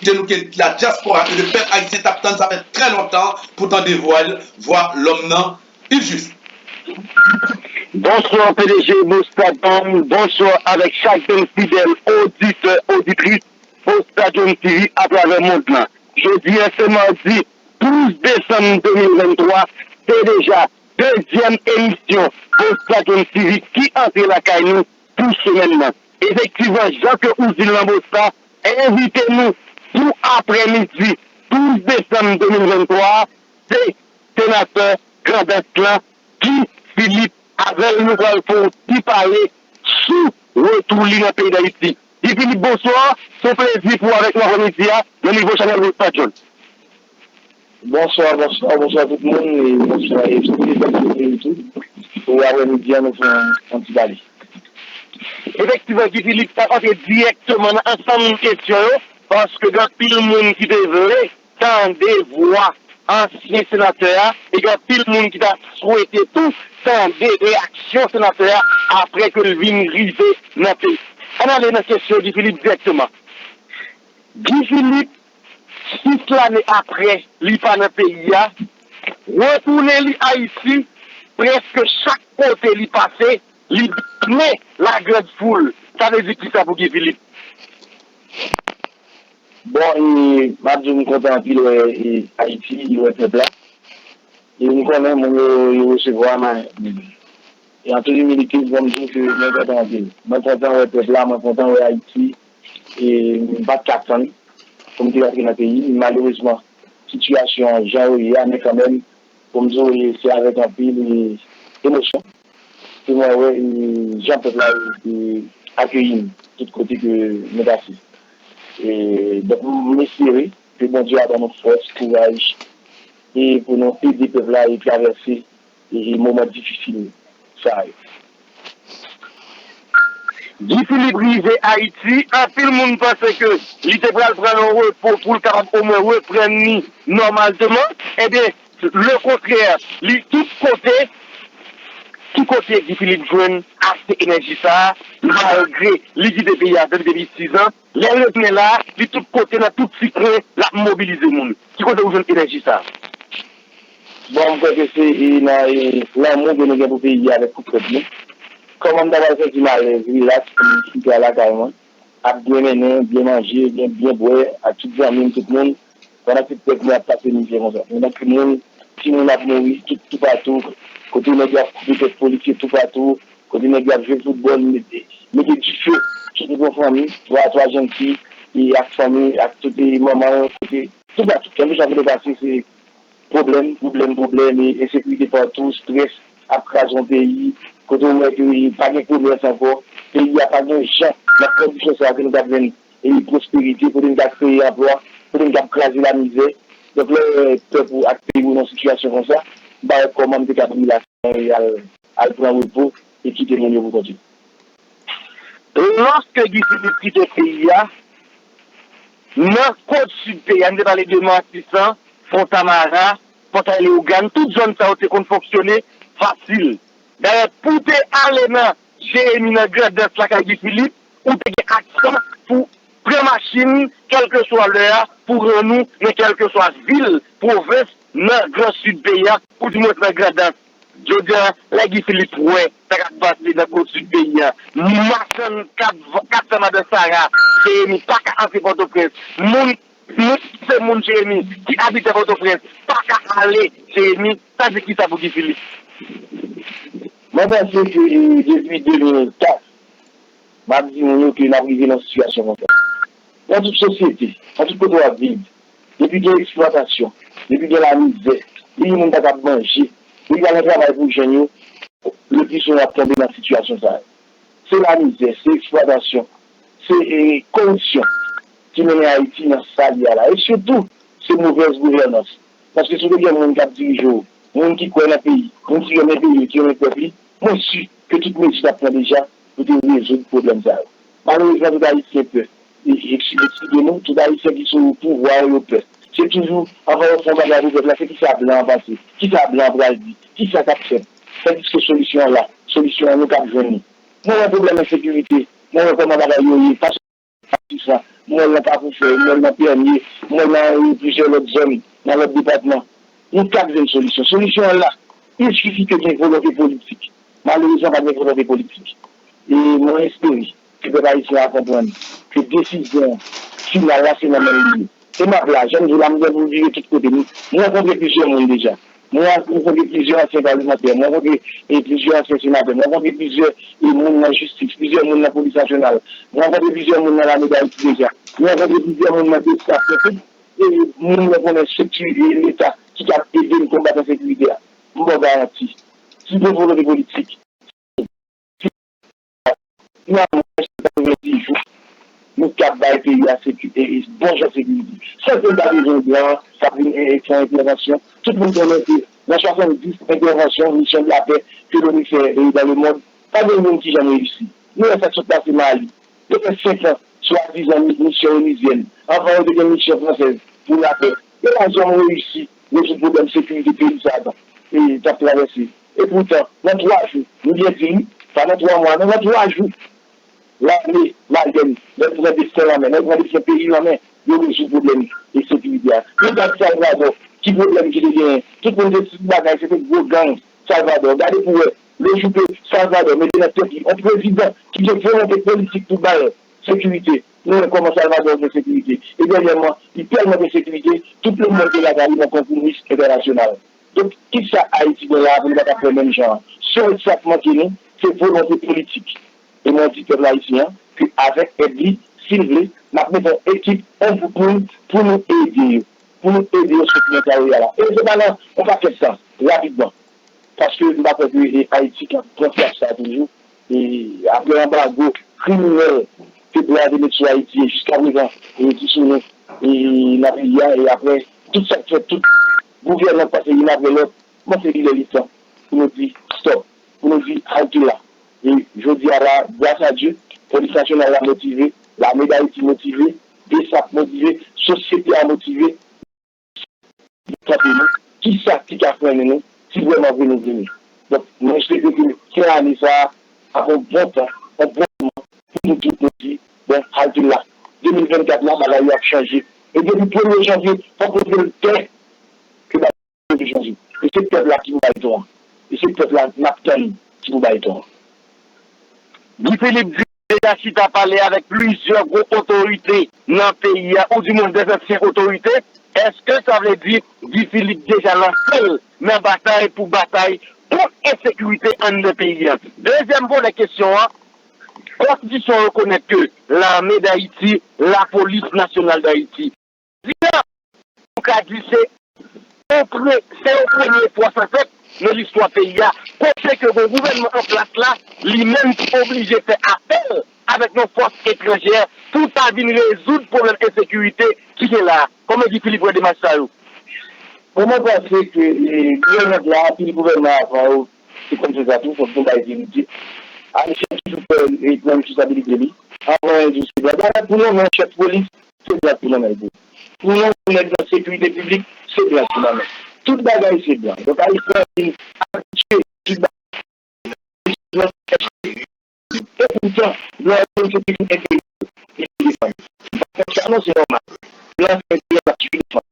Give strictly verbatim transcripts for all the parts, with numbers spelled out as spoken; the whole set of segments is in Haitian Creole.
Kite nou ke la diaspora e le pèp ayisyen t ap tann, sa fè trè lontan pou tande vwa, vwa lòm nan, Yves Juste. Bonswa P D G Bosta John, bonswa avèk chak grenn fidèl oditè, oditris Bosta John T V atravè mond lan. Jodi a se madi douz desanm de mil venntwa, se deja dezyèm emisyon Bosta John T V ki antre lakay nou pou semèn nan. Efektivman, jan ke ou di l nan Bosta, envite nou pou aprèmidi douz desanm de mil venntwa a, se senatè Grandans lan, Guy Philippe, avè l nou pral fè yon ti pale sou retou li nan peyi Dayiti. Guy Philippe, bonswa, se yon plezi pou w avèk nou aprèmidi a nan nivo chanèl Bosta John. Bonswa, bonswa, bonswa tout moun, e bonswa F C, bonswa Erik tou. Pou aprèmidi a nou fè yon ti pale. Efektivman, Guy Philippe, n ap antre dirèkteman nan ansanm kesyon yo, paske gen anpil moun ki te vle tande vwa ansyen senatè a, e gen anpil moun ki ta swete tou tande reyaksyon senatè a apre ke l vin rive nan peyi. Ann ale nan kesyon Guy Philippe dirèkteman. Guy Philippe, sis lane apre li pa nan peyi a, retounen li Ayiti, prèske chak kote li pase, li donnen la grande foule. Sa vle di kisa pou Guy Philippe? Bon, e, m ap di w m kontan anpil wè e, Ayiti, wè pèp la. E m konnen moun yo, yo resevwa m. E an tout imilite, fò m di w ke mwen kontan anpil. Mwen kontan wè pèp la, mwen kontan wè Ayiti. E m pa t ka tann pou m te rantre nan peyi. Malerezman, sitiyasyon an jan yo ye a, men kanmenm, pou m di w, e se avèk anpil e, emosyon ke mwen wè e, jan pèp la e, akeyi m tout kote ke mwen pase. E, donk, m espere ke Bondye a ban nou fòs, kouraj, e pou nou ede pèp la e travèse e, moman difisil sa yo. Guy Philippe rive Ayiti, anpil moun panse ke li te pral pran yon repo pou l kapab omwen reprann li nòmalman. Ebyen, lekontrè, li tout kote, ki kote Guy Philippe jwenn ase enèji sa a, malgre li kite peyi a depi, depi sis an, lè l retounen la a, li tout kote, nan tout ti kwen, l ap mobilize moun. Ki kote ou jwenn enèji sa a? Bon, m kwè ke se e, nan e, lanmou ke nou gen pou peyi a avèk pou pèp nou. Kòman m ta pral santi m alèz, rilaks, pou m site a lakay mwen, ap byen mennen, byen manje, byen, byen bwè, ak tout zanmi m, tout moun, pandan ke pèp mwen ap pase mizè konsa. Pandan ke moun, timoun ap mouri tout, toupatou, kote nèg yo ap koupe tèt polisye toupatou, kote nèg yo ap jwe foutbòl, mete, mete dife sou tout yon fanmi, twa, twa jèn fi, e ak fanmi, ak tout e manman yo, kote, toupatou, kèlkeswa kote w pase, se pwoblèm, pwoblèm, pwoblèm, e ensekirite patou, estrès ap kraze yon peyi, kote w wè ke pa gen komès ankò, peyi a pa gen jan, nan kondisyon sa a ke nou t ap jwenn e pwosperite, kote n t ap kreye anplwa, kote n t ap kraze lamizè. Donk, lè pèp ou ak peyi ou nan sitiyasyon konsa, m pa wè kòman m te ka pran relasyon e al, al pran repo e kite moun yo pou kont yo. Lòske Guy Philippe kite peyi a, nan kot sid peyi a, n te pale de Matisan, Fontamara, Pòtay Leyogàn, tout zòn sa yo te konn fonksyone fasil. Dayè, pou te ale nan Jeremi, nan Grandans, lakay Guy Philippe, ou te gen aksan pou pran machin, kèlkeswa lè a, pou rann ou nan kèlkeswa vil, pwovens, nan Gran Sid peyi a, pou di mwens nan Grandans. Jodi a, lè Guy Philippe wè sa k ap pase nan kot sid peyi a, machann kat, kat sa madan Sara, Jeremi pa ka antre Pòtoprens. Moun, moun ki se moun Jeremi, ki abite Pòtoprens, pa ka ale Jeremi. Sa di kisa pou Guy Philippe? Mwen panse ke e, depi de mil kat, m ap di moun yo ke n ap rive nan sitiyasyon konsa. Nan tout sosyete, nan tout kote w ap viv, depi gen eksplwatasyon, depi gen lamizè, depi moun pa kab manje, depi pa gen travay pou jèn yo, le pli souvan w ap tonbe nan sitiyasyon sa yo. Se lamizè, se eksplwatasyon, se e, koripsyon ki mennen Ayiti nan sa li a la. E sitou, se movèz gouvènans. Paske si w te gen moun k ap dirije w, moun ki kwè nan peyi, moun ki renmen peyi l, ki renmen pèp li, mwen si ke tout mezi t ap pran deja pou te rezoud pwoblèm sa yo. Malerezman, tout Ayisyen pè. E, e, ekside nou, tout Ayisyen ki sou pouvwa yo, yo pè. Se toujou, anvan yo fè yon bagay pou pèp la, se kisa blan an panse, kisa blan an pral di, kisa k ap fèt. Tandiske solisyon an la, solisyon an nou k ap jwenn li. Mwen wè pwoblèm ensekirite, mwen wè kòman bagay yo ye, fason Matisan, m wè l nan Kafou Fè, m wè l nan Pènye, m wè l nan, e, plizyè lòt zòn, nan lòt depatman. Nou t ap jwenn solisyon. Solisyon an la. Il sifi ke gen volonte politik. Malerezman, pa gen volonte politik. E mwen espere ke pèp ayisyen a konprann ke desizyon final la se nan men l li ye. E m ap la, jan m di w la, m gen pou m vire tout kote. M, m rankontre plizyè moun deja. Mwen rankontre plizyè ansyen palimantè, mwen rankontre, e, plizyè ansyen senatè, mwen rankontre plizyè, e, moun nan jistis, plizyè moun nan polis nasyonal, mwen rankontre plizyè moun nan lame dayiti deja, mwen rankontre plizyè moun nan gestap, tout, e, moun mwen konnen estrikti, e, leta ki t ap ede m konbat ensekirite a. M ba w garanti, si gen volonte politik, si Nan mwens de katrevenndis jou, nou kab bay peyi a seki-, e, e, bon jan sekirite. San ke n pa bezwen blan k ap vin, e, e, fè entèvansyon. Tout moun konnen ke nan swasanndis entèvansyon, misyon de la pè ke l'ONU fè, e, dans le monde, pa gen youn ki janm reyisi. Nou wè sa k sot pase Mali. Yo fè senk an, swadizan, mi-, misyon onuzyèn. Anvan yo te gen misyon fransèz pou lapè. Yo pa janm reyisi rezoud pwoblèm sekirite peyi sa a, e, t ap travèse. Epoutan, nan twa jou, m byen di wi, pa nan twa mwa non, nan twa jou, lame malyèn, lè l pran desten nan men, lè l pran desten peyi nan men, yo rezoud pwoblèm ensekirite a. Nou gad Salvadò, ki pwoblèm ki te genyen. Tout moun te di tout bagay, se te gwo gang Salvadò. Gade pou wè, le jou ke Salvadò mete nan tèt li yon prezidan ki gen volonte politik pou bay sekirite, nou wè kòman Salvadò gen sekirite. E dènyèman, li tèlman gen sekirite, tout lemonn te lakay li nan konkou Miss Entènasyonal. Donk, kisa Ayiti gen la pou nou pa ka fè menm jan an? Sèl sa k manke nou, se volonte politik. E mwen di pèp ayisyen an ke avèk èd li, si l vle, n ap mete yon ekip, yon gwoup moun pou nou ede yo. Pou nou ede yo soti nan kare a la. E se pa nan yon pakèt tan, rapidman. Paske m pa kwè ke, e, Ayiti k ap pran frap sa a toujou. E apre anbago kriminèl ke blan te met sou Ayiti e jiskaprezan, e ki sou nou, e nan peyi a, e apre tout sa k fèt, tout gouvènman k pase youn apre lòt, m panse li lè li tan pou nou di stòp, pou nou di halte la. E jodi a la, gras a Dye, polis nasyonal la motive, lame Dayiti motive, BSAP motive, sosyete a motive, kanpe nou, kisa ki ka frennen nou, si vrèman vre nou vini. Donk, mwen espere ke fen ane sa a ap yon bon tan, yon bon moman, pou nou tout nou di, bon, halte la. De mil vennkat la, bagay yo ap chanje. E depi premye janvye, fòk nou vle l klè ke bagay yo chanje. E se pèp la ki pou bay ton an. E se pèp la n ap tann ki pou bay ton an. Guy Philippe di deja chita pale avèk plizyè gwo otorite nan peyi a, oudimwens dè zansyen otorite. Èske sa vle di Guy Philippe deja lanse l nan batay pou batay kont ensekirite anndan peyi a? Dezyèm volè kesyon an, konstitisyon an rekonèt ke Lame Dayiti, Lapolis Nasyonal Dayiti. Jodi a, nou ka di se yon pre, se yon premye fwa sa fèt nan listwa peyi a, kote ke gen yon gouvènman an plas la, li menm ki oblije fè apèl avèk yon fòs etranjè pou ta vin rezoud pwoblèm ensekirite ki gen la a. Kòman Guy Philippe wè demach sa yo? Bon, mwen panse ke, e, gouvènman la, anpil gouvènman avan yo, se konn fè sa tou, fòk nou bay verite. Ayisyen toujou kwè, e, nan responsabilite li. Anvan yon jou se blan. Dayè, pou nonmen yon chèf polis, se blan ki pou nonmen l tou. Pou nonmen yon nèg nan sekirite piblik, se blan ki pou nonmen. Tout bagay se blan. Donk, Ayisyen an vin abitye tout bagay. Epoutan, blan yo se toujou enterè yo ki pou defann. Sa non, se nòmal. Blan se enterè l ap toujou defann.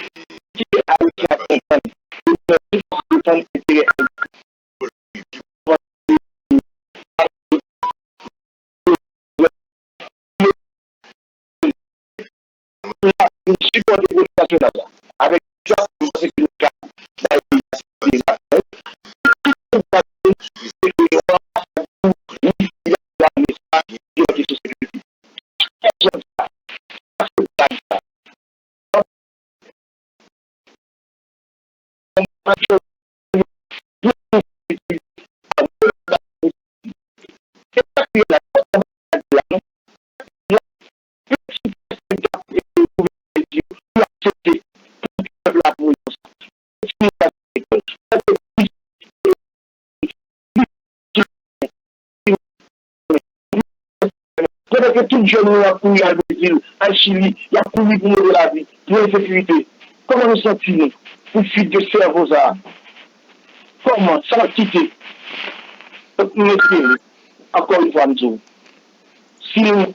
Kite Ayisyen ap konprann ke blan yo toujou ap defann enterè Ayiti. Pou n ap vin sipòte pwojè nasyonal la avèk tout sa nou panse ke nou ka bay peyi a se rapò. Tout moun pa vin se ke yo anba sa kou ni peyi a lame sa yo mete sou sekirite. Pèsòn sa pa se pèsòn sa. Pandan ke tout jèn nou yo ap kouri al Brezil, al Chili, y ap kouri pou move lavi, pou ensekirite, kòman nou santi nou pou fid de sèvo sa a? Kòman? Sa n ap kite? Donk, m espere, ankò yon fwa m di w, Si nou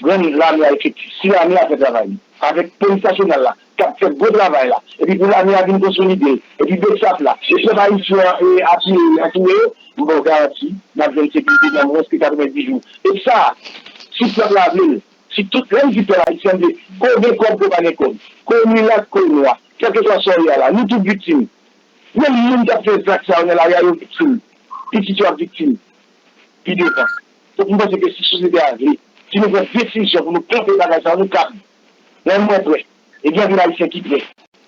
rann lame a efektif, si lame a fè travay li, avèk polis nasyonal la, k ap fè gwo travay la, epi pou lame a vin konsolide l, epi BSAP la, e pèp ayisyen an e apiye yo, antoure yo, m ba w garanti, n ap jwenn sekirite nan mwens ke katrevenndis jou. E sa, si pèp la vle l, si tout, lè m di pèp ayisyen, m vle, ke w gen kòb, ke w pa gen kòb, ke w milat, ke w nwa, kèlkeswa sa w ye a la, nou tout viktim. Menm moun k ap fè zak sa yo nan lari a, yo viktim. Pitit yo ap viktim pi devan. Donk, m panse ke si sosyete a vle, si nou pran desizyon pou nou kanpe bagay sa yo, nou kab. Men mwen prè. E gen anpil Ayisyen ki prè.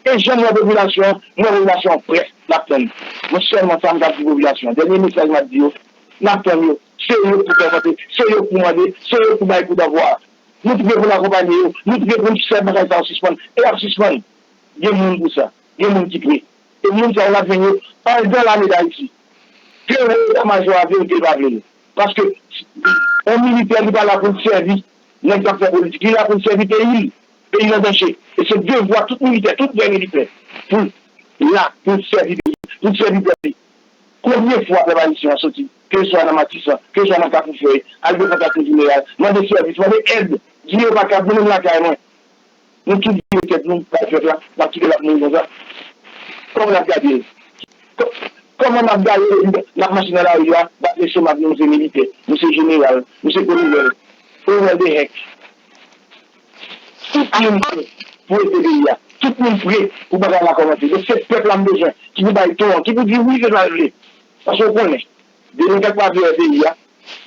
E jan m wè popilasyon an, m wè popilasyon an prè. N ap tann. Mwen sèlman sa m ka di popilasyon an. Dènye mesaj m ap di yo, n ap tann yo. Se yo k pou fè kanpe, se yo k pou mande, se yo k pou bay koudavwa. Nou t gen pou n akonpanye yo, nou t gen pou n fè bagay sa yo sispann. E y ap sispann. Gen moun pou sa. Gen moun ki pre. E moun sa yo n ap jwenn yo anndan lame Dayiti. Ke eta majò a vle l, ke l pa vle l. Paske yon militè li pa la pou l sèvi nèg k ap fè politik. Li la pou l sèvi peyi l. Peyi l an danje. E se devwa tout militè, tout vrè militè, pou l la, pou l sèvi peyi, pou l sèvi pèp li. Konbyen fwa pèp ayisyen an soti, keseswa nan Matisan, keseswa nan Kafou Fèy, al devan Kafou Jeneral, mande sèvis, mande èd, di yo pa kab, nou menm lakay mwen. Nou tout vire tèt nou bay pèp la, n ap kite l ap mouri konsa. Kòman n ap gade l? Kò- Kòman n ap gade l epi n ap mache nan lari a, bat mesye m ap di nou se militè, nou se jeneral, nou se kolonèl, kolonèl de hèk. Tout moun pre pou ede peyi a. Tout moun pre pou bagay la kòmanse. Donk se pèp la m bezwen ki pou bay ton an, ki pou di wi se sa l vle. Paske w konnen, de nèg k ap vle wè peyi a,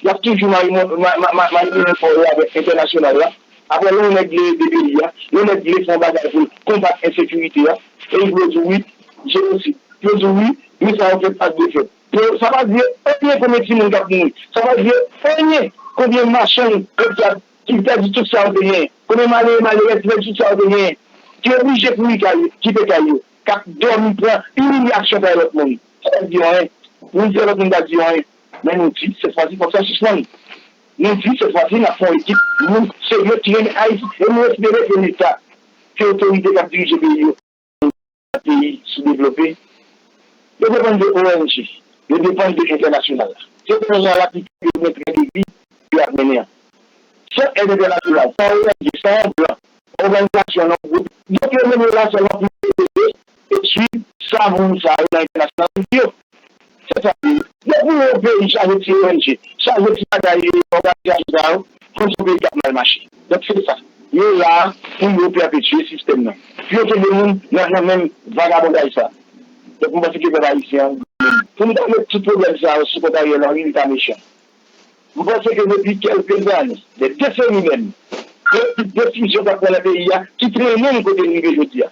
y ap toujou marimon- ma- ma- ma- marimone kò yo avèk entènasyonal la. Apre lè yon nèg vle ede peyi a, lè yon nèg vle fè yon bagay pou l konbat ensekirite a, e yo di w wi, jenosid. Yo di w wi, men sa yo fèt ak defèt. Yo, sa pa di anyen konbyen timoun k ap mouri. Sa pa di anyen konbyen machann k ap ki pèdi tout sa yo te genyen. Konbyen malere, malerèz ki pèdi tout sa yo te genyen. Ki oblije kouri kay, kite kay yo. K ap dòmi, pran imilyasyon kay lòt moun. Sa pa di anyen. Moun di lòt moun pa di anyen. Men nou di, sèt fwa si, fòk sa sispann. Nou di, sèt fwa si, n ap fè yon ekip moun serye ki renmen Ayiti. E nou espere ke Leta, ke otorite k ap dirije peyi yo, peyi soudevlope, yo depann de O N G, yo depann de entènasyonal la. Se entènasyonal la ki yo gen tren de vi ke y ap mennen an. San èd entènasyonal, san O N G, san yon plan, òganizasyon nan gwoup, donk yo mennen yo la sèlman pou yo ede e swiv sa moun sa yo nan entènasyonal di yo. Se sa l ye. Depi yon peyi chaje ti O N G, chaje ti bagay, e, òganizasyon sa yo, konn se yon peyi k ap mal mache. Donk se sa. Yo la pou yo pèpetye sistèm nan. Pou yo kenbe moun nan, nan menm vagabondaj sa. Donk m panse ke pèp ayisyen an, pou m ta met tout pwoblèm sa yo sou kont Ariel Henry, li ta mechan. M panse ke depi kèlke zane, de deseni menm, gen tout desizyon k ap pran nan peyi a ki trennen n kote n rive jodi a.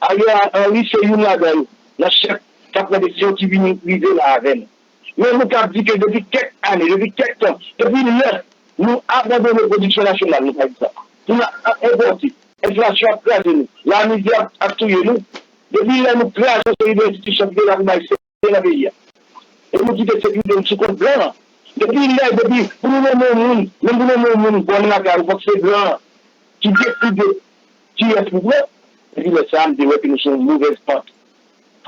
Ariel Henry se youn ladan yo, nan chèf k ap pran desizyon ki vin rive la avè n. Men nou kab di ke depi kèk ane, depi kèk tan, depi lè nou abandone pwodiksyon nasyonal, nou ka di sa, pou n ap enpòte, enflasyon ap kraze nou, lamizè ap, ap touye nou, depi lè nou kraze yon seri de enstitisyon ki te la pou bay sekirite nan peyi a. E nou kite sekirite nou sou kont blan an. Depi lè, depi pou nou nonmen yon moun, menm pou nonmen yon moun bòn lakay ou, fòk se blan an ki deside kiyès pou pran. Depi lè sa a, m te wè ke nou sou yon movèz pant.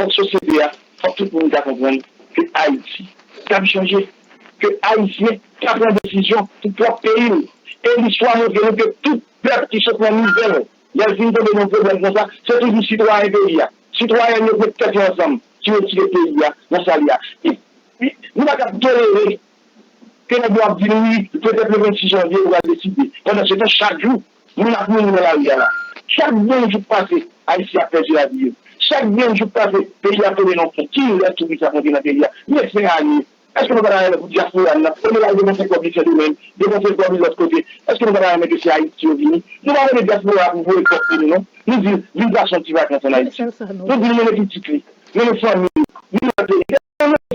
Fòk sosyete a, fòk tout moun ta konprann ke Ayiti kab chanje, ke Ayisyen ka pran desizyon pou pwòp peyi l. E listwa montre nou ke tout pèp ki sot nan mizè, lè l fin tonbe nan pwoblèm konsa, se toujou sitwayen peyi a. Sitwayen yo met tèt yo ansanm, ki retire peyi a nan sa l ye a. I- i- nou pa kab tolere ke nèg yo ap di nou, wi, petèt le vennsis janvye, yo pral deside. Pandansetan, chak jou, moun ap mouri nan lari a la. Chak grenn jou k pase, Ayisyen ap pèdi lavi yo. Chak grenn jou k pase, peyi a ap tonbe nan fon. Kilè touris ap rantre nan peyi a? Men fen ane, èske nou pa ta renmen pou dyaspora n nan, olye l al depanse kòb li Sendomeng, depanse kòb li lòt kote, èske nou pa ta renmen ke se Ayiti yo vini? Nou pa mande dyaspora a pou voye kòb pou nou, non. Nou di l, vin pase yon ti vakans ann Ayiti. Nou di l mennen pitit li, mennen fanmi li, vin nan peyi.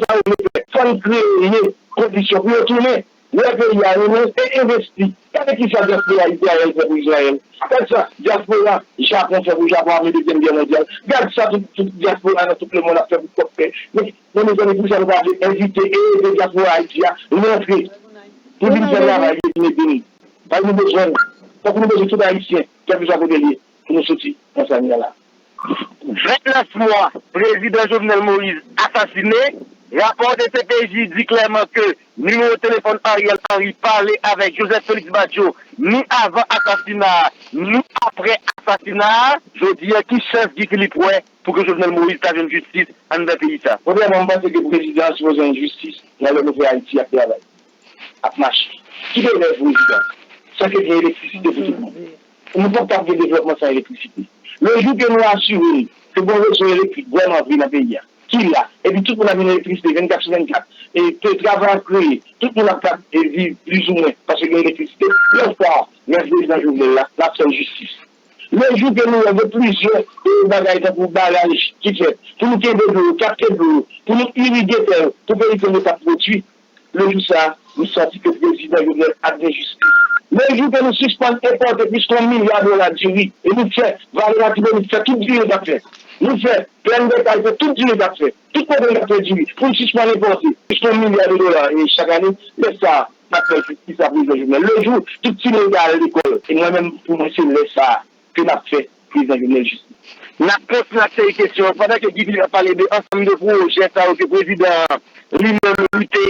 Sa yo vle fè, fò n kreye kondisyon pou yo tounen, wè peyi a, renmen e envesti. Gade kisa dyaspora Izrayèl fè pou Izrayèl. Gad sa dyaspora Japon fè pou Japon apre Dezyèm Gè mondyal. Gad sa tout, tout dyaspora nan tout lemonn ap fè pou pwòp peyi. Men, men mezanmi, poukisa nou pa vle envite e ede dyaspora Ayiti a rantre pou vin fè travay yo, vin ede nou? Paske nou bezwen l. Tankou nou bezwen tout Ayisyen, kèlkeswa kote l ye, pou nou soti nan sa n ye a la. Vennèf mwa prezidan Jovenel Moïse asasine, Rapò de C P J di klèman ke nimewo telefòn Ariel Henry pale avèk Joseph Félix Badio ni avan asasina a, ni apre asasina a. Jodi a, ki chans Guy Philippe wè pou ke Jovenel Moïse ta jwenn jistis anndan peyi sa? Premyèman, m panse ke prezidan an sipoze jwenn jistis nan lè nou fè Ayiti ap travay, ap mache. Ki bezwen prezidan? Sa ke gen elektrisite pou tout moun. Nou p ap kab gen devlòpman san elektrisite. Le jou ke nou asire n ke gen yon rezo elektrik vrèman vre nan peyi a, ki la, epi tout moun ap gen elektrisite vennkat sou vennkat, e ke travay ap kreye, tout moun ap kab e viv plizoumwen paske gen elektrisite, lè sa, mèt prezidan Jovenel la, l ap fè l jistis. Le jou ke nou wè gen plizyè e bagay tankou baraj ki fèt, pou nou kenbe dlo yo, kapte dlo yo, pou nou irige tè yo, pou peyi Kreyòl yo kab pwodui, le jou sa a, nou santi ke prezidan Jovenel ap gen jistis. Le jou ke nou sispann enpòte plis ke yon milya dola diri, e nou fè Vale Latibonit fè tout diri l ap fè. Nou fè Plèn Dèkay fè tout diri l ap fè. Tout kote l ap fè diri. Pou n sispann enpòte plis ke yon milya de dola e chak ane, lè sa a, n ap fè jistis a prezidan Jovenel. Le jou tout timoun ka al lekòl, e mwen menm, pou mwen, se lè sa a ke n ap fè prezidan Jovenel jistis. N ap kontinye ak seri kesyon an pandan ke Guy Philippe ap pale de ansanm de pwojè sa yo ke prezidan an li menm li te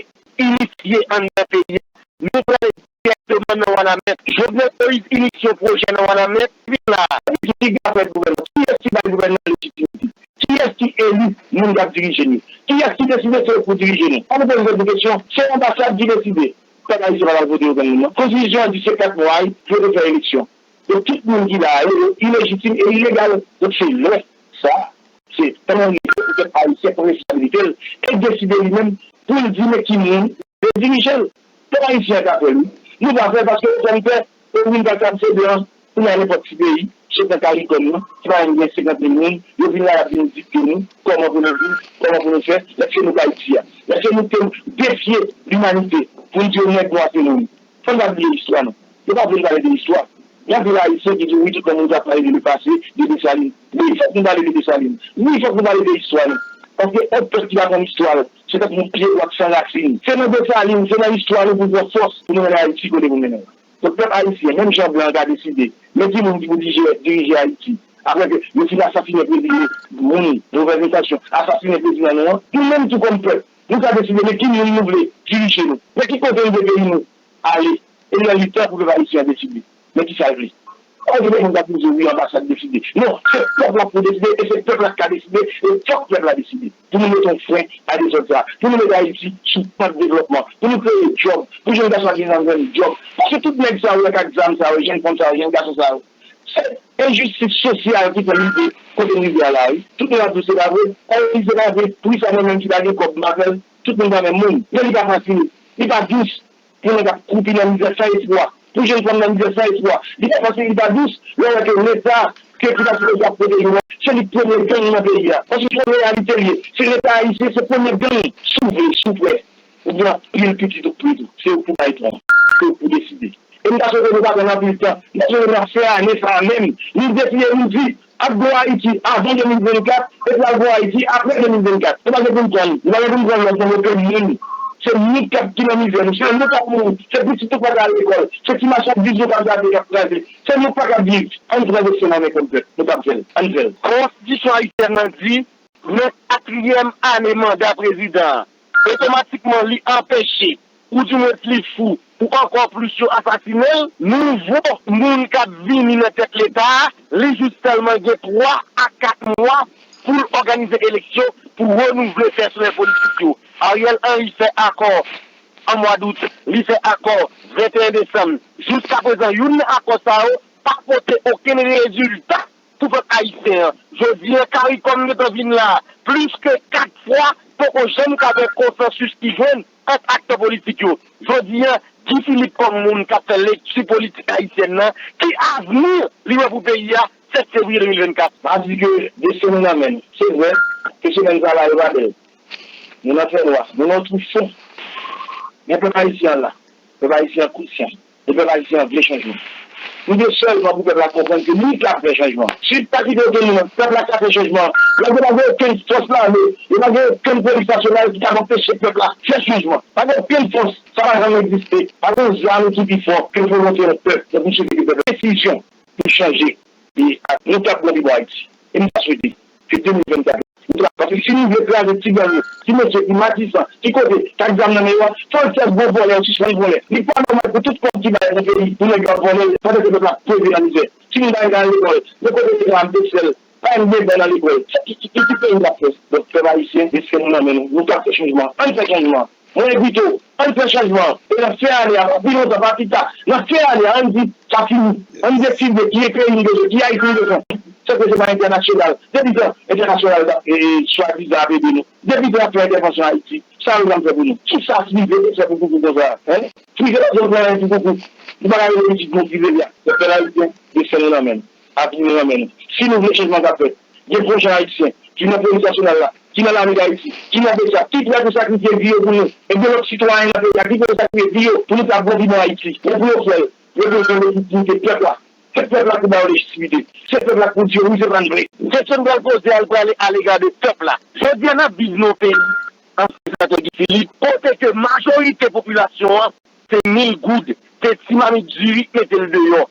inisye anndan peyi a. Nou prale dirèkteman nan Wanament. Jovenel Moïse inisye yon pwojè nan Wanament, vin la. Kiyès ki bay gouvènman? Kiyès ki bay gouvènman lejitimite? Kiyès ki eli moun k ap dirije n yo? Kiyès ki deside se yo k pou dirije nou? An nou poze tèt nou kesyon, se anbasad ki deside. Pèp ayisyen pa t al vote okenn moun non. Konstitisyon an di se kat mwa wi pou yo te fè eleksyon. Donk tout moun ki la a, yo, yo ilejitim e ilegal. Donk se lè sa, se tan an rive pou pèp ayisyen pran responsabilite l e deside li menm pou l di men ki moun l vle dirije l. Pèp ayisyen an ka fè l wi. Nou pa fè paske yo fè n pè, e wi n pa kab se blan, pou n al nenpòt ti peyi, sot nan Karikòm nan, ti pa menm gen senkant mil moun, yo vin la y ap vin dikte nou kòman pou nou viv, kòman pou nou fè, lèske nou k Ayiti a. Lèske nou te defye limanite pou n di yo nèg nwa se nou wi. Fò n pa bliye istwa nou. Yo pa vle n pale de istwa. Gen anpil Ayisyen ki di wi tout lè moun ap pale de lepase, de Desalin. Wi, fòk nou pale de Desalin. Wi, fòk nou pale de istwa nou. Paske yon pèp ki pa konn istwa l, se tankou yon pye bwa k san rasin. Se nan Desalin, se nan istwa nou pou n pran fòs pou nou mennen Ayiti kote pou mennen l. Donk pèp ayisyen, menm jan blan an ka deside men ki moun ki pou dirije, dirije Ayiti, apre ke yo fin asasinen prezidan, moun, movèz entansyon, asasinen prezidan nou an, nou menm tou kòm pèp, nou ka deside men ki moun nou vle dirije nou, men ki kote nou vle peyi nou ale. E li tan pou pèp ayisyen an deside men kisa l vle. Pa gen moun k ap di wi anbasad deside. Non, se pèp la pou deside, e se pèp la ki ka deside, e fòk pèp la deside. Pou nou mete yon fren a dezòd sa, pou nou mete Ayiti sou pant devlòpman, pou nou kreye djòb, pou jèn gason ak jèn fanm jwenn djòb. Paske tout nèg sa yo ak zam sa yo, jèn fanm sa yo, jèn gason sa yo, se enjistis sosyal ki fè n rive kote n rive a la wi. Tout moun ap di w se pa vre, e wi se pa vre, poukisa mwen menm ki pa gen kòb m pa fè l? Tout moun pa menm moun, men li pa fasil, li pa dous. Pou nèg ap kwoupi nan mizè san espwa, pou jèn fanm nan mizè san espwa. Li pa fasil, li pa dous, lè w wè ke Leta, ke ki pa sipoze ap pwoteje w, se li k premye gang nan peyi a. Paske se yon reyalite l ye. Se Leta ayisyen, se premye gang. Si w vle, si w prè, ou gen anpil pitit ou k prè tou. Se ou k pou bay ton an. Se ou k pou deside. E m ta swete nou pa pran anpil tan. M ta swete n ap fè ane sa a menm. Nou deside nou di, ap gwo Ayiti avan de mil vennkat, epi ap gwo Ayiti apre de mil vennkat. Nou pa gen pou n pran, nou pa gen pou n pran lòd nan men okenn moun. Se nou k ap ki nan mizè nou, se nou k ap mouri, se pitit nou k pa ka al lekòl, se ti machandiz nou k ap gate k ap kraze, se nou k pa ka viv. Ann pran destin nan men kòm pèp, nou p ap fè l, ann fè l. Konstitisyon ayisyèn nan di, nan katriyèm ane manda prezidan an, otomatikman li anpeche, oudimwens li fou, pou ankò plis yo asasinen l. Nouvo moun k ap vini nan tèt Leta a, li jis sèlman gen twa a kat mwa pou l òganize eleksyon, pou renouvle pèsonèl politik yo. Ariel Henry fè akò an mwa dout, li fè akò venteyen desanm. Jiskaprezan, youn nan akò sa yo pa pote okenn rezilta pou pèp ayisyen an. Jodi a, Karikòm gentan vin la plis ke kat fwa, poko janm ka gen konsansis ki jwenn ant aktè politik yo. Jodi a, Guy Philippe kòm moun k ap fè lekti politik ayisyèn nan, ki avni li wè pou peyi a, sèt fevriye de mil vennkat? M a di ke desten nou nan men nou. Se vre ke semèn sa la yo pa bèl. Nou nan fènwa, nou nan yon twou fon. Men pèp ayisyen an la. Pèp ayisyen an konsyan. E pèp ayisyen an vle chanjman. Li vle sèlman pou pèp la konprann ke li ka fè chanjman. Si l pa kite okenn moun, pèp la ka fè chanjman. Lè yo pa gen okenn fòs lame, yo pa gen okenn polis nasyonal ki ka anpeche pèp la fè chanjman. Pa gen okenn fòs, sa pa janm egziste. Pa gen zam ki pi fò ke volonte yon pèp. Se pou swete ke pèp la desizyon pou chanje. E nou t ap nan pi bon Ayiti. E m ta swete ke de mil vennkat la, nou t ap Si nou vle kraze ti gang yo, ti mesye ki matisan, ki kote, k ak zam nan men yo a, fò l fè gwo vòlè yo sispann vòlè. Li pa nòmal pou tout kòb ki bay nan peyi, pou nèg yo ap vòlè l, pandan ke pèp la ap kreve nan mizè. Timoun pa gen kay lekòl, de kote yo ka ap desèl, pa gen ban nan lekòl. Sa ki, ki, ki, ki peyi n ap fè? Donk, pèp ayisyen, respè nou nan men nou. Nou ka fè chanjman. Ann fè chanjman. Mwen envite w, ann fè chanjman. E nan fen ane a, pa pi lontan, pa pita, nan fen ane a, ann di, sa fini. Ann deside ki peyi nou bezwen, ki Ayiti nou bezwen. Sèke se pa entènasyonal. Depi tan entènasyonal t ap, e, e, swadizan ap ede nou. Depi tan y ap fè entèvansyon Ayiti, sa yo janm fè pou nou? Kisa k rive pou fè pou Koukou konsa? Hen? Prive pa janm fè anyen pou Koukou. Li pa ka rele pitit nou Prive li a. Pèp ayisyen, desèl nou nan men nou. Avi nou nan men nou. Si nou vle chanjman k ap fèt, gen gwo jan ayisyen ki nan polis nasyonal la, ki nan lame Dayiti, ki nan P S A, ki prè pou sakrifye vi yo pou nou. E gen lòt sitwayen nan peyi a ki prè pou sakrifye vi yo pou nou ka bon vivan Ayiti. Yo pou yo fè l, yo bezwen lejitimite pèp la. Se pèp la ki ba yo lejitimite. Se pèp la ki pou di yo wi, se pa n vre. Kesyon m pral poze a, l prale alega de pèp la. Jodi a, n ap viv nan yon peyi, ansyen senatè Guy Philippe, kote ke majorite popilasyon an, se mil goud, se ti mamit diri k mete l deyò.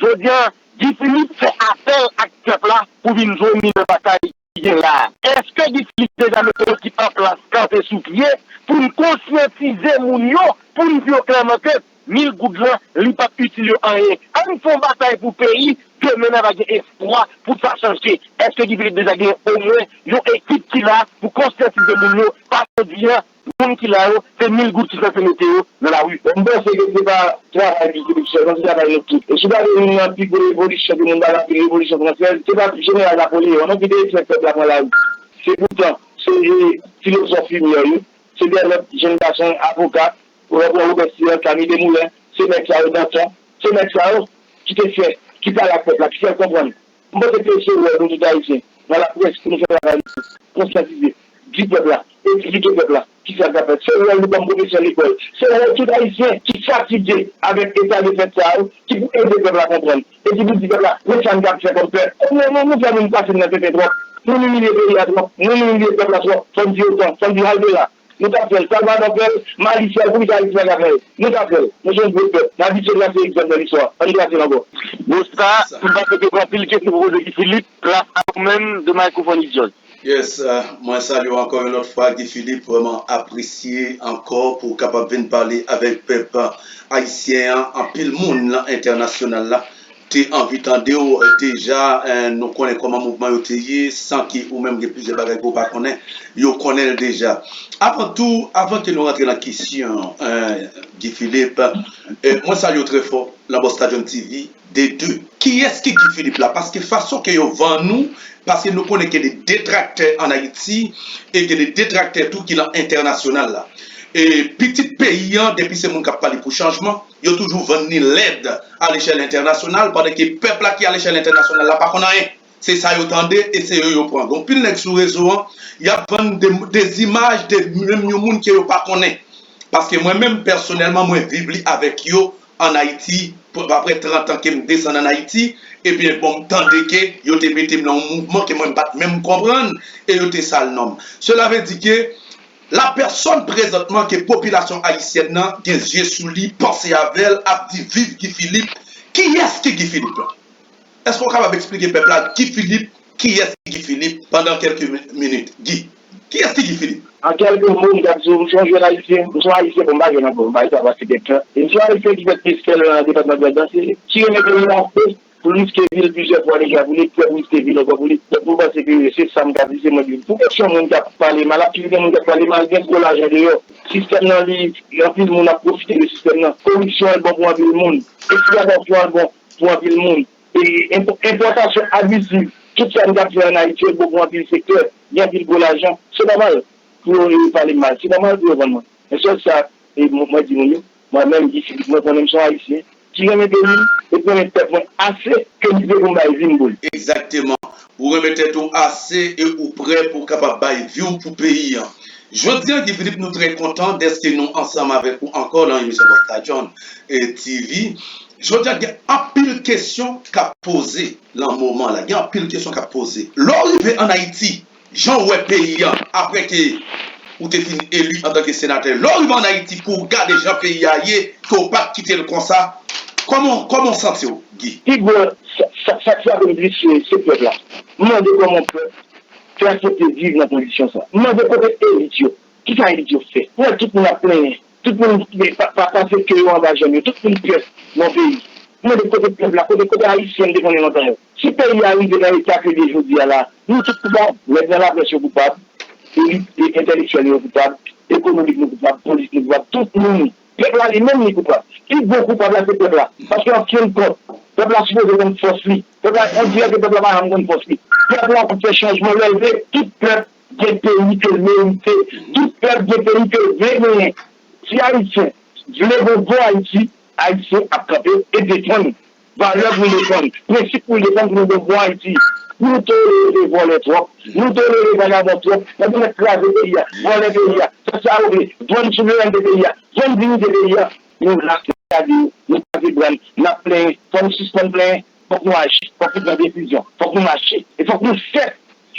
Jodi a, Guy Philippe fè apèl ak pèp la pou vin jwenn li nan batay ki gen la a. Èske Guy Philippe deja mete ekip an plas, kanpe sou pye, pou n konsyantize moun yo, pou n di yo klèman ke mil goud lan, li p ap itil yo anyen? Ann fè yon batay pou peyi, demen n a va gen espwa pou sa chanje. Èske Guy Philippe deja gen omwen yon ekip ki la pou konsyantize moun yo? Pa jodi a, moun ki la yo, se mil goud ki sanse mete yo nan lari. Bon, m panse ke se pa travay Guy Philippe sèlman, se travay nou tout. E si w gade youn nan pi gwo revolisyon ke moun pa t ap di, revolisyon fransèz, se pa jeneral Napoleyon non ki te fè pèp la pran lari. Se poutan, se, e, filozòf limyè yo, se de lòt jenn gason avoka, Robert Robespierre, Camille Desmoulins, se nèg sa yo, Danton, se nèg sa yo ki te fè, ki pale ak pèp la, ki fè l konprann. M panse ke se wòl nou tout Ayisyen, nan laprès, pou nou fè travay nou, konsyantize, di pèp la, esplike pèp la kisa k ap fèt. Se wòl nou kòm pwofesè lekòl. Se wòl tout Ayisyen ki fatige avèk eta de fèt sa yo, ki pou ede pèp la konprann. E ki pou di pèp la, men sa n t ap fè kòm pèp. Nou, nou, nou fè moun pase n nan tenten twòp. Nou imilye peyi a twòp. Nou imilye pèp la twòp. Fò n di otan. Fò n di halte la. Nou t ap fè l. Salvador fè l. Mali fè l. Poukisa Ayiti pa ka fè l? Nou t ap fè l. Nou se yon gwo pèp. N abitye trase egzanp nan listwa. Ann trase l ankò. Bon, sa, m panse ke gen anpil kesyon pou poze Guy Philippe. Plas a ou menm, de microphone is yours. Yes, uh, mwen salye w ankò yon lòt fwa, Guy Philippe, vrèman apresye ankò pou w kapab vin pale avèk pèp ayisyen an. Anpil moun nan entènasyonal la te anvi tande w deja, eh, nou konnen kòman mouvman yo te ye, san ke ou menm gen plizyè bagay ke w pa konnen, yo konnen l deja. Avan tou, avan ke nou rantre nan kesyon, eh, Guy Philippe, eh, mwen salye w trè fò, nan bò Stadium T V, de de. Kiyès ki Guy Philippe la? Paske fason ke yo vann nou, paske nou konnen ke de detraktè ann Ayiti, e gen de detraktè tou ki nan entènasyonal la. E pitit peyi an, depi se moun k ap pale pou chanjman, yo toujou vann ni lèd alechèl entènasyonal, pandan ke pèp la ki alechèl entènasyonal la pa konn anyen. Se sa yo tande e se yo yo pran. Gen anpil nèg sou rezo an, y ap vann de, de zimaj de menm yon moun ke yo pa konnen. Paske mwen menm, pèsonèlman, mwen viv li avèk yo ann Ayiti, pou apre trant an ke m desann ann Ayiti, ebyen, bon, m tande ke yo te mete m nan yon mouvman ke mwen m pa t menm konprann, e yo te sal non m. Sela vle di ke la pèsòn prezantman ke popilasyon ayisyèn nan gen zye sou li, panse avè l, ap di viv Guy Philippe. Kiyès ki Guy Philippe la? Èske w kapab eksplike pèp la Guy Philippe, kiyès ki Guy Philippe pandan kèlke mi-, minit? Guy, kiyès ki Guy Philippe? An kèlke mo, m t ap di w, m se yon jèn ayisyen, m se yon ayisyen, bon, m pa jèn ankò, m pa gen sa pase kèk tan. E m se yon ayisyen ki fèt Peschel nan depatman Grandans, ki renmen peyi l ase pou l riske vi l plizyè fwa deja, pou l prè pou riske vi l ankò pou li. Donk, mwen panse ke se sa m ka di, se mwen ki, pou kesyon moun k ap pale mal, ap toujou gen moun k ap pale mal, gen gwo lajan deyò. Sistèm nan, li, anpil moun ap pwofite de sistèm nan. Koripsyon an bon pou anpil moun. Eksplwatasyon an bon pou anpil moun. E enpò-, enpòtasyon abiziv tout sa n t ap fè ann Ayiti yo bon pou anpil sektè, gen anpil gwo lajan. Se nòmal pou yo, e, pale m mal. Se nòmal pou yo vann mwen. Men sèl sa, e, mwen, mwen di moun yo, mwen menm, Guy Philippe, mwen konnen m se yon Ayisyen ki renmen peyi m e ki renmen pèp mwen ase ke m prè pou m bay vi m pou l. Egzakteman. Ou renmen tèt ou ase e ou prè pou w kapab bay vi w pou peyi an. Jodi a, Guy Philippe, nou trè kontan dèske nou ansanm avèk ou ankò nan emisyon Bòs Tadjòn, e, T V. Jodi a, gen anpil kesyon k ap poze nan moman la. Gen anpil kesyon k ap poze. Lè w rive ann Ayiti, jan w wè peyi a, apre ke ou te fin eli antanke senatè, lè w rive ann Ayiti pou w gade jan peyi a ye, ke w pa t kite l konsa, kòman, kòman w santi w, Guy? Pi gwo, sa, sa, sa k frape m plis, se, se pèp la. M mande kòman pèp te aksepte viv nan kondisyon sa. M mande kote elit yo? Kisa elit yo fè? M wè tout moun ap plenyen. Tout moun pa, pa, pase ke yo anba janm yo. Tout moun pè nan peyi. M mande kote pèp la, kote, kote Ayisyen m te konnen lontan yo. Si peyi a rive nan eta ke l ye jodi a la, nou tout koupab. Nèg nan laprès yo koupab, elit e entèlektyèl yo koupab, ekonomik nou koupab, politik nou koupab, tout moun. Pèp la li menm li koupab. Pi gwo koupab la se pèp la. Paske an fen kont, pèp la sipoze konn fòs li. Pèp la, on dirè ke pèp la pa janm konn fòs li. Pèp la konn fè chanjman lè l vle. Tout pèp gen peyi ke l merite. Tout pèp gen peyi ke l vle genyen. Si Ayisyen vle gon bon Ayiti, Ayisyen ap kanpe e defann valè pou l defann, prensip pou l defann pou nou gon bon Ayiti. Nou tolere vòlè twòp, nou tolere vagabon twòp, n ap vin kraze peyi a, vòlè peyi a, fè sa yo vle, vann souverènte peyi a, vann diyite peyi a. Nou la, n ap gade yo, nou kraze bra n, n ap plenyen, fò nou sispann plenyen, fòk nou aji, fòk nou pran desizyon, fòk nou mache, e fòk nou fè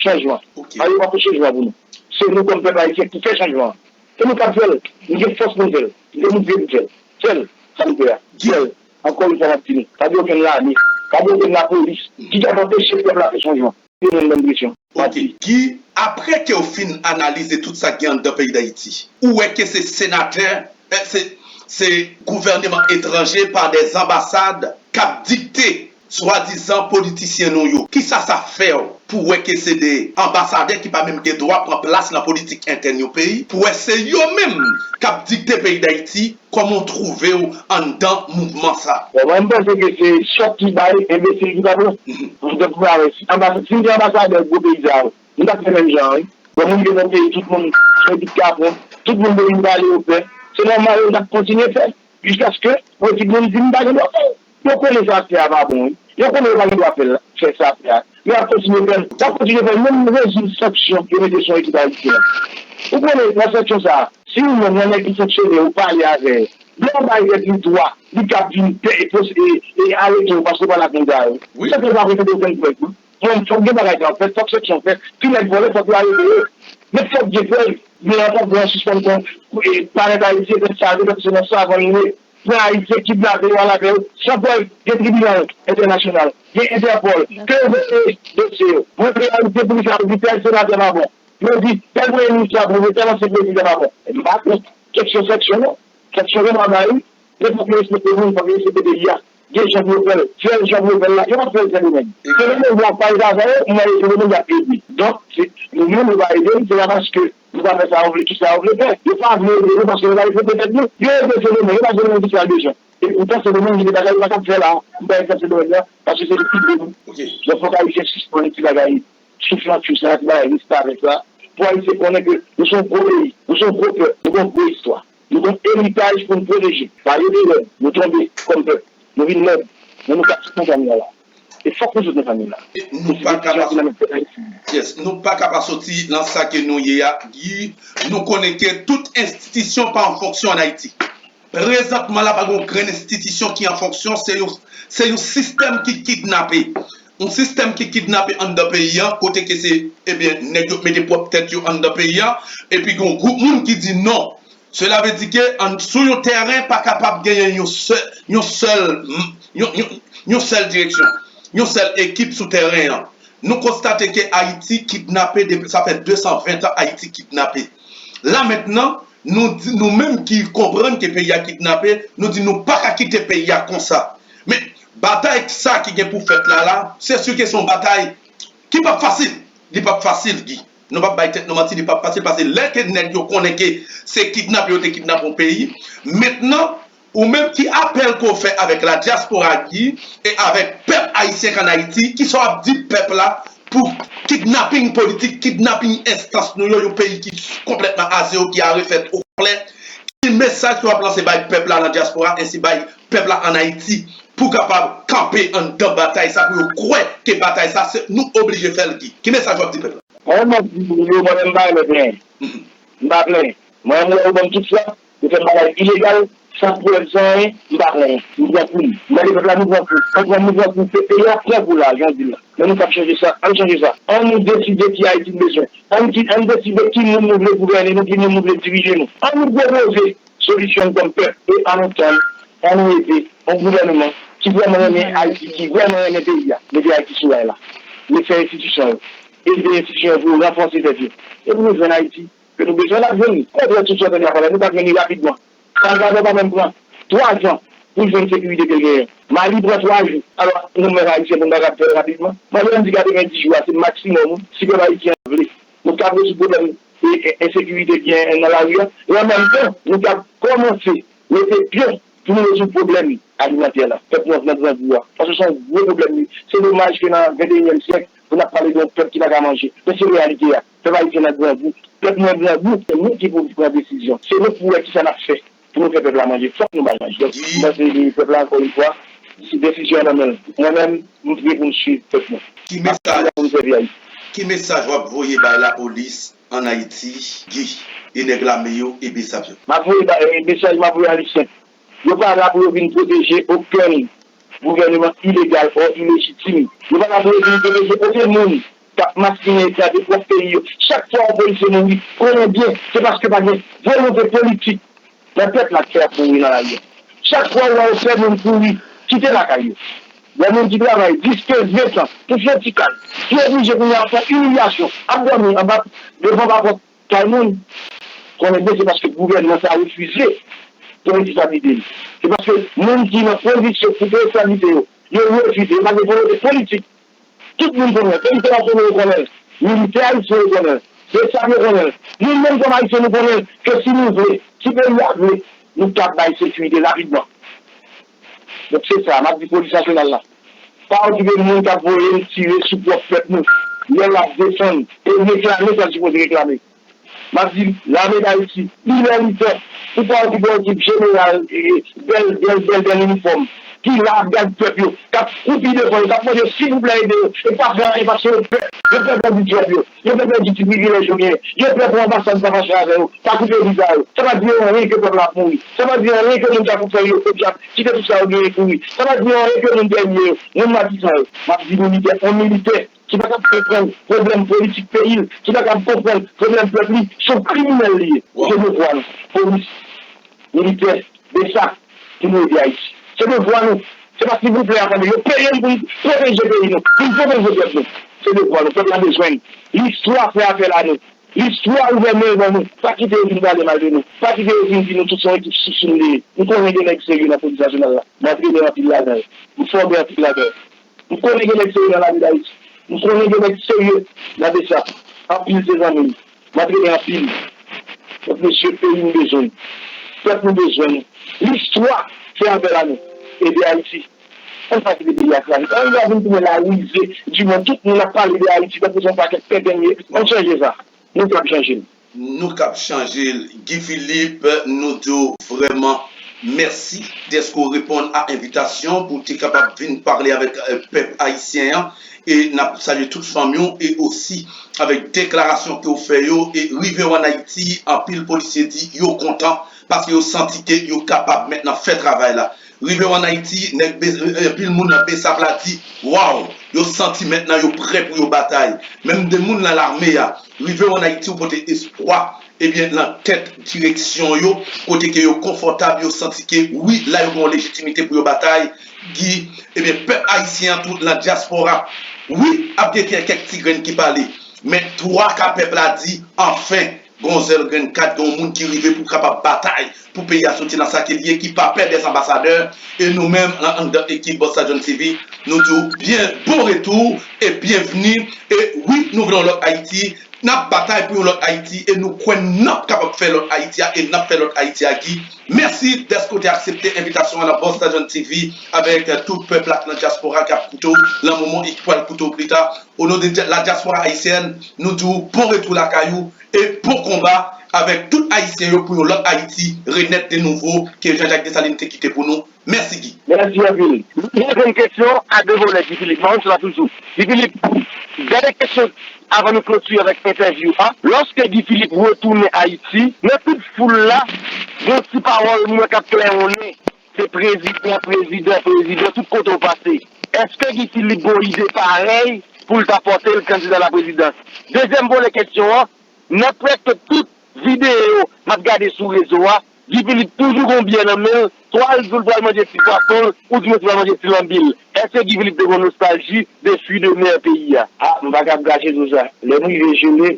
chanjman. Pa yo pa fè chanjman pou nou. Se nou kòm pèp ayisyen ki fè chanjman an. Se nou k ap fè l. Nou gen fòs pou n fè l. Nou gen motive pou n fè l. Fè l, sa nou fè a. Fè l. Ankò yon fwa m ap di nou, pa gen okenn lame, pa gen okenn lapolis ki kapab anpeche pèp la fè chanjman. Se menm, menm presyon. M ap di. Guy, apre ke w fin analize tout sa k gen anndan peyi Dayiti, ou wè ke se senatè, eh, se, se gouvèneman etranje pa de anbasad k ap dikte swadizan politisyen nou yo. Kisa sa fè w pou wè ke se de anbasadè ki pa menm gen dwa pran plas nan politik entèn yon peyi, pou wè se yo menm k ap dikte peyi Dayiti? Kòman w twouve w anndan mouvman sa? Bon, mwen, m panse ke se chòk ki bay, enbesil ki pa pran. Donk, pou mwen, si anbasa-, si m te anbasadè gwo peyi sa yo, m t ap fè menm jan an, wi. Bon, moun yo nan peyi, tout moun fè bit kapon, tout moun vin pale yo pè. Se nòmal, yo t ap kontinye fè. Jiskaske yon ekip moun di m pa gen dwa fè l. Yo konnen sa ap fè a pa bon, wi. Yo konnen yo pa gen dwa fè l, fè sa ap fè a. Men y ap kontinye fè l. Y ap kontinye fè l. Menm rejim sanksyon ke yo mete sou yon ekip ayisyen an. Ou konnen nan sanksyon sa a, si ou menm yon nèg ki sanksyone, ou pale avè l, lè w bay nèg li dwa, li kab vin pè, e, e, e arete w paske w pale ak moun sa yo. Wi. Sanksyon pa prezante okenn prèv, non. Bon, fòk gen bagay sa yo fèt, fòk sanksyon fèt. Ti nèg vòlè, fòk yo arete yo. Men fòk gen prèv. Blan an pa dwe sispann pran, e, parèt Ayiti, fè sa yo vle, paske se nan savann li ye. Pran Ayisyen, kidnape yo, al avè yo, san prèv, gen tribinal entènasyonal, gen Entèpòl, ke yo voye dosye yo. Mwen vle Ayisyen, poukisa yo di tèl senatè pa bon? Yo di tèl premye minis pa bon, tèl ansyen prezidan pa bon. M pa kont kesyon sanksyon, non. Sanksyon gen dwa bay, men fòk yo respekte moun, fòk yo respekte peyi a. Gen jan pou yo fè l. Fè l jan pou yo fè l la. Yo p ap fè l Sendomeng. Sendomeng, yo ap pale avè yo, mwen yo Sendomeng, y ap ede. Donk, se, nou menm, yo pa ede n, se pa paske nou pa fè sa yo vle, kisa yo vle fè. Yo pa vle ede nou paske nou pa respekte tèt nou. Yo ede Sendomeng, yo pa Sendomeng ki fè al bezwen. E poutan, Sendomeng, gen de bagay yo pa kab fè la. M bay egzanp Sendomeng la, paske se li ki pi gwo nou. Donk, fòk Ayisyen sispann ti bagay souflantyou sa, ti bagay restavèk la. Pou Ayisyen konnen ke nou se yon gwo peyi, nou se yon gwo pèp, nou gen yon gwo istwa. Nou gen yon eritaj pou n pwoteje. Barye te rèd, nou tonbe kòm pèp. Nou vin lèd, men nou ka sot nan fanmi an la. E fòk nou sot nan fanmi an la. E nou pa ka pa, yes, nou pa ka pa soti nan sa ke nou ye a, Guy. Nou konnen ke tout enstitisyon pa an fonksyon ann Ayiti. Prezantman la, pa gen yon grenn enstitisyon ki an fonksyon, se yon, se yon sistèm ki kidnape. Yon sistèm ki kidnape anndan peyi an, kote ke se, ebyen, nèg yo mete pwòp tèt yo anndan peyi an, epi gen yon gwoup moun ki di non. Sela vle di ke an, sou yon tèren pa kapab genyen yon sèl, yon sèl, yon, yon, yon sèl direksyon, yon sèl ekip sou tèren an. Nou konstate ke Ayiti kidnape depi, sa fè de san ven tan Ayiti kidnape. La mentnan, nou di, nou menm ki konprann ke peyi a kidnape, nou di nou pa ka kite peyi a konsa. Men, batay sa ki gen pou fèt la, la, se si ke se yon batay ki p ap fasil. Li p ap fasil, Guy. Nou p ap bay tèt nou manti, li p ap fasil, paske lè ke nèg yo konnen ke se kidnape yo te kidnape yon peyi, mentnan, ou menm ki apèl ke w fè avèk ladyaspora, Guy, e avèk pèp ayisyen k ann Ayiti, kisa w ap di pèp la pou kidnaping politik, kidnaping enstans nou yo, yon peyi ki konplètman a zewo, ki a refèt okonplè, ki mesaj ke w ap lanse bay pèp la nan dyaspora, ensi bay pèp la ann Ayiti, pou kapab kanpe anndan batay sa, pou yo kwè ke batay sa, se, nou oblije fè l, Guy? Ki mesaj w ap di pèp la? Mwen, m ap di pou yo, mwen menm, m pa renmen plenyen. M pa plenyen. Mwen, m wè yo ban m tout sa, yo fè m bagay ilegal, san prèv, san anyen, m pa plenyen. M pran kou m. M mande pèp la, nou pran kou. Ann pran, nou pran kou. Pe-, peyi a pran kou la, jan w di l la. Men nou kab chanje sa. Ann chanje sa. Ann nou deside ki Ayiti n bezwen. Ann ki, ann deside ki moun nou vle gouvène nou, ki moun nou vle dirije nou. Ann nou pwopoze solisyon n kòm pèp. E ann nou tann, ann nou ede yon gouvènman ki vrèman renmen Ayiti, ki vrèman renmen peyi a. Mete Ayiti sou ray la. Mete fè enstitisyon yo. ede enstitisyon yo pou yo ranfòse tèt yo. E pou nou jwenn Ayiti ke nou bezwen, n ap jwenn li. Kontrè, tout sa w tande ap pale, nou t ap jwenn li rapidman. Salvador pa menm pran twa zan pou l jwenn sekirite ke l genyen. Mali pran twa jou. Alò, nou menm Ayisyen, pou n pa ka fè l rapidman? Mwen menm, m di katrevenndis jou a, se maksimòm, wi. Si pèp ayisyen an vle, nou kab rezoud pwoblèm e, e, ensekirite ki gen nan lari a. E an menm tan, nou kab kòmanse mete pyon pou nou rezoud pwoblèm alimantè la. Pèp nou an nan grangou a. Paske se yon gwo pwoblèm li. Se domaj ke nan venteyinyèm syèk, pou n ap pale de yon pèp ki pa ka manje. Men se reyalite a. Pèp ayisyen nan grangou. Pèp nou an grangou. Se nou ki pou pran desizyon. Se nou pou wè kisa n ap fè pou nou fè pèp la manje. Fòk nou ba l manje. Donk, m panse ke pèp la, ankò yon fwa, si desizyon an nan men l. Mwen menm, m prè pou m swiv pèp mwen. Ki mesaj, pou m sèvi Ayiti. Ki mesaj w ap voye bay lapolis ann Ayiti, Guy, e nèg lame yo e BSAP yo? M ap voye ba, e, mesaj m ap voye a li senp. Yo pa la pou yo vin pwoteje okenn gouvènman ilegal o ilejitim. Yo pa la pou yo vin pwoteje okenn moun k ap maspinen eklate pwòp peyi yo. Chak fwa yon polisye mouri, konnen byen se paske pa gen volonte politik nan pèp la k fè y ap mouri nan lari a. Chak fwa w wè yon sèl moun kouri, kite lakay yo. Gen moun ki travay dis, kenz, ven tan pou fè yon ti kay, ki oblije kounye a fè imilyasyon, ap dòmi anba, devan bapòt kay moun, konnen byen se paske gouvènman sa a refize pou estabilite li. Se paske moun ki nan pozisyon pou peye estabilite yo, yo refize, yo pa gen volonte politik. Tout moun konnen l, peyi Etazini yo konnen l, militè ayisyen yo konnen l, BSAP yo konnen l. Nou menm kòm Ayisyen nou konnen l, ke si nou vle, si peyi a vle, nou kab bay sekirite rapidman. Donk se sa, m ap di polis nasyonal la. Pa okipe moun k ap voye n tire sou pwòp pèp nou, lè l ap defann e reklame sa l sipoze reklame. M ap di, lame Dayiti, li lè li tan pou pa okipe yon ekip jeneral, e, bèl, bèl, bèl, bèl inifòm, ki la ap gad pèp yo, k ap koupi devan yo, k ap mande yo silvouplè ede yo, e pa fè anyen paske yo pè, yo pè pèdi djòb yo, yo pè pèdi ti privilèj yo genyen, yo pè pou anbasad pa mache avè yo, pa koupe viza yo. Sa pa di yo anyen ke pèp la ap mouri. Sa pa di anyen ke moun k ap ofè yo, yo k ap kite tout sa yo genyen kouri. Sa pa di anyen ke moun dènye yo, moun Matisan yo. M ap di militè, yon militè ki pa kab konprann pwoblèm politik peyi l, ki pa kab konprann pwoblèm pèp li, se yon kriminèl li ye. Se devwa nou, polis, militè, BSAP, pou nou ede Ayiti. Se devwa nou. Se pa silvouplè a tande. Yo peye n pou n pwoteje peyi nou, pou n pwoteje pèp nou. Se devwa nou. Pèp la bezwen n. Listwa fè apèl a nou. Listwa ouvè men l ban nou. Pa kite yo vin pale mal de nou. Pa kite yo vin di nou tout se yon ekip sousou nou ye. M konnen gen nèg serye nan polis nasyonal la. M antrene anpil ladan yo. M fòme anpil ladan yo. M konnen gen nèg serye nan lame Dayiti. M konnen gen nèg serye nan BSAP. Anpil se zanmi m. M antrene anpil. Donk, mesye, peyi n bezwen n. Pèp nou bezwen nou. Listwa fè apèl a nou. Ede Ayiti. Ann pa kite peyi a kraze. Ann pa vin tounen larize di mond. Tout moun ap pale de Ayiti tankou se yon pakèt tenten n ye. Ann chanje sa. Nou kab chanje l. Nou kab chanje l. Guy Philippe, nou di w vrèman mèsi dèske w reponn a envitasyon pou w te kapab vin pale avèk, eh, pèp ayisyen an. E n ap salye tout fanmi w e osi avèk deklarasyon ke w fè yo. E rive w ann Ayiti, anpil polisye di yo kontan paske yo santi ke yo kapab mentnan fè travay la. Rive w ann Ayiti, nèg Be-, anpil moun nan BSAP la di, waw, yo santi mentnan yo prè pou yo batay. Menm de moun nan lame a, rive w ann Ayiti, w pote espwa, ebyen, nan tèt direksyon yo, kote ke yo konfòtab, yo santi ke, wi, la yo gen yon lejitimite pou yo batay. Guy, ebyen, pèp ayisyen an tou nan dyaspora, wi, ap gen kè-, kèk ti grenn ki pale. Men twa ka pèp la di, anfen, gen yon sèl grenn kat, gen yon moun ki rive pou kapab batay pou peyi a soti nan sa ke l ye, ki pa pè dè anbasadè. E nou menm, nan anndan ekip Bòs Sajon TV, nou di w byen bon retou e byenvni. E wi, nou vle yon lòt Ayiti. N ap batay pou yon lòt Ayiti e nou kwè n ap kapab fè lòt Ayiti a e n ap fè lòt Ayiti a, Guy. Mèsi dèske w te aksepte envitasyon an nan Bòs Sajon TV avèk, eh, tout pèp la k nan dyaspora k ap koute w nan moman e ki pral koute w pli ta. O non de dya-, la diaspora haïtienne, nou di w bon retou lakay ou e bon konba avèk tout Ayisyen yo pou yon lòt Ayiti renèt de nouvo ke Jean-Jacques Dessalines te kite pou nou. Mèsi, Guy. Mèsi anpil. Dezyèm kesyon a de volè, Guy Philippe. Mwen, se la toujou. Guy Philippe, dènye kesyon avan nou klotire avèk entèvyou a. Lòske Guy Philippe retounen Ayiti, nan tout foul la, gen ti pawòl mwen k ap klèwonnen. Se prezidan, prezidan, prezidan, tout kote w pase. Èske Guy Philippe gon ide parèy pou l ta pòte l kandida laprezidans? Dezyèm volè kesyon an, nan prèske tout videyo m ap gade sou rezo a, Guy Philippe toujou gon byè nan men l, swa l di w l pral manje ti pwason l, ou di w l pral manje ti lanbi l. Èske Guy Philippe te gon nostalji de fwi de mè peyi a? A, m pa kab kache sou sa. Lè m rive Jele,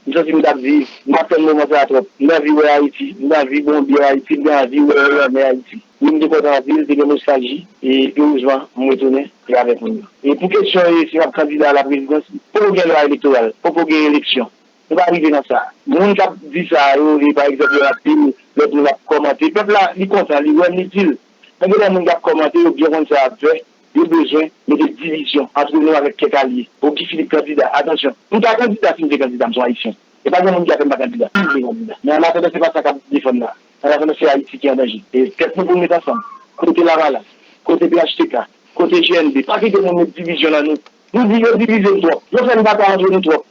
m santi m t ap viv. M t ap tann moman sa a twòp. M t anvi wè Ayiti. M t anvi bwè yon byè Ayiti. M t anvi wè yon lanmè Ayiti. Wi, m te kontan anpil, te gen nostalji. E erezman, m retounen, e avèk moun yo. E pou kesyon e si m ap kandida a la prezidans, poko gen lwa elektoral, poko gen eleksyon. Nou pa rive nan sa. Moun k ap di sa yo, e pa egzanp, yo ap di, lòt moun ap kòmante. Pèp la, li kontan, li wè m, li di l. Men gen de moun k ap kòmante, yo byen konn sa y ap fè. Yo bezwen mete divizyon antre nou avèk kèk alye. O Guy Philippe kandida, atansyon. M ta kandida si m te kandida, m se yon Ayisyen. E pa gen moun ki ap fè m pa kandida. M vle kandida. Men an atandan, se pa sa k ap defann la. An atandan, se Ayiti ki an danje. E tèt nou pou n met ansanm. Kote Lavalas, kote P H T K, kote G N D, pa kite moun met divizyon nan nou. Nou di yo divize n twòp. Yo fè n batay antre nou twòp.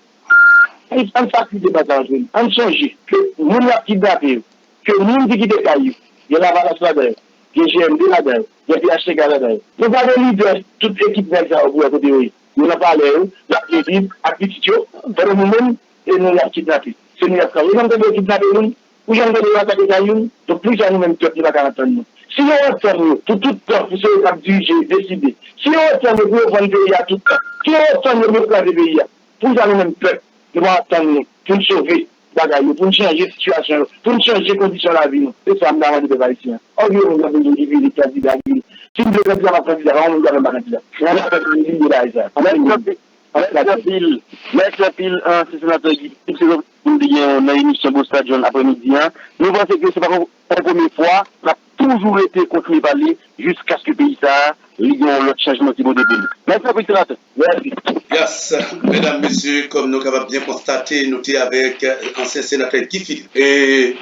Ann, ann fasilite batay antre nou. Ann sonje ke moun y ap kidnape yo, ke moun ki kite kay yo, gen Lavalas ladan yo, gen G N D ladan yo, gen P H T K ladan yo. Nou pa gen lidè, tout ekip nèg sa yo pou wè kote yo ye. Yo nan palè yo, y ap viv ak pitit yo, pandan nou menm, e nou y ap kidnape. Se nou y ap frape. Ou janm tande yo kidnape moun? Ou janm tande yo atake kay moun? Donk, poukisa nou menm pèp, nou pa ka antann nou? Si yo antann yo pou tout tan, pou se yo k ap dirije, deside, si yo antann yo pou yo vann peyi a tout tan, si yo antann yo pou yo kraze peyi a, poukisa nou menm pèp, nou pa antann nou pou n sove bagay yo, pou n chanje sitiyasyon yo, pou n chanje kondisyon lavi nou? Se sa m ta mande pèp ayisyen an. Anpil moun k ap vin di Guy Philippe kandida, Guy Philippe. Si m vle kandida, m ap kandida, pa gen moun ki ka fè m pa kandida. Mèsi anpil, Guy Philippe. Mèsi anpil, mèsi anpil, ansyen senatè Guy Philippe. Se pou n te gen nan emisyon Bosta John aprèmidi a. Nou panse ke se pa yon premye fwa, n ap toujou rete kontinye pale jiskaske peyi sa a, li gen yon lòt chanjman ki pote pou li. Mèsi anpil, senatè. Mèsi. Yes, medam, mesye, kòm nou kapab byen konstate, nou te avèk, euh, ansyen senatè Guy Philippe. E